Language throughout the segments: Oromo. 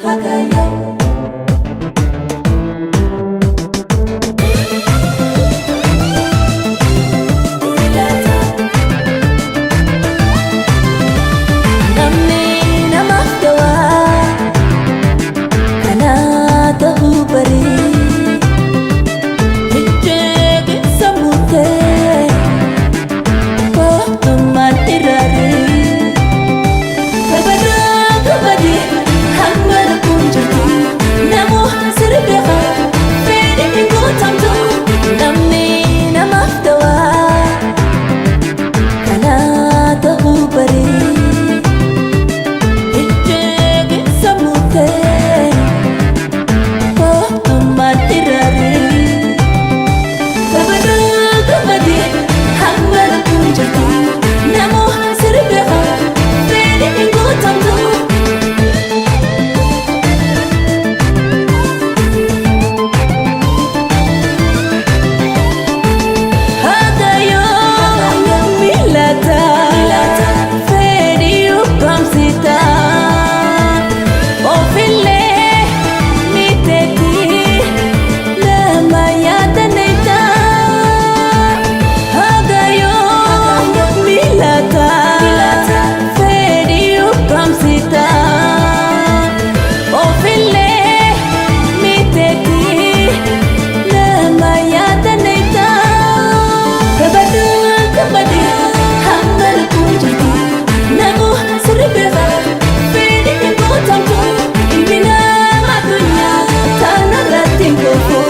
Hagayo. Milata. Namni namaaf dawaa kanaa ta'uu barii ijjeeqinsa murtee kootummaan irraarii barbaada kabadi hamma lubbuun jirtu namoo sirbeeqa fedhi hin guutamtu namni namaaf dawaa kanaa ta'uu barii. Ijjeeqinsa murtee kootummaan irraarii barbaada kabadi hamma lubbuun jirtu namoo sirbeeqa fedhi hin guutamtu. Hagayo milata fedhi ukkamsita ofillee miteeti nama yaadanneeta. Hagayo milata fedhi ukkamsita ofillee miteeti nama yaadanneeta. Kabadu kabadi hamma lubbuun jirtu namoo sirbeeqa fedhi hin guutamtu ilmi nama addunyaa tanarratti hin kufu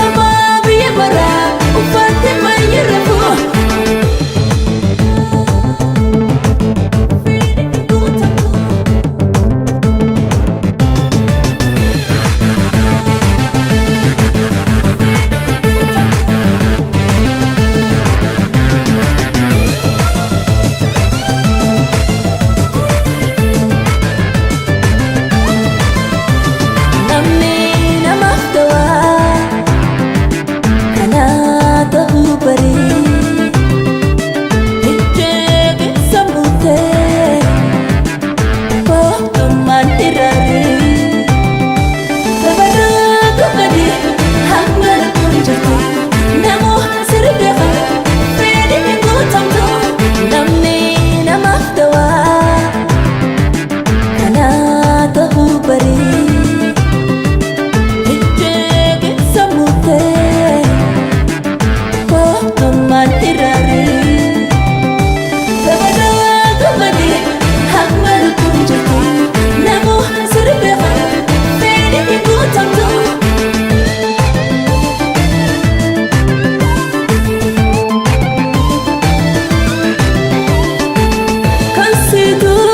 hamaa biyya baraa uffatte baay'ee rafu. Fedhi hin guutamtu. Namni namaaf dawaa kanaa ta'uu barii ijjeeqinsa murtee kootummaan irraarii barbaada kabadi hamma lubbuun jirtu namoo sirbeeqa fedhi hin guutamtu namni namaaf dawaa kanaa ta'uu barii. Ijjeeqinsa murtee kootummaan irraarii barbaada kabadi hamma lubbuun jirtu namoo sirbeeqa fedhi hin guutamtu. Kan situu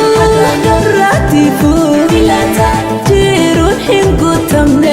raatifu Milata. jiruun hin guutamne.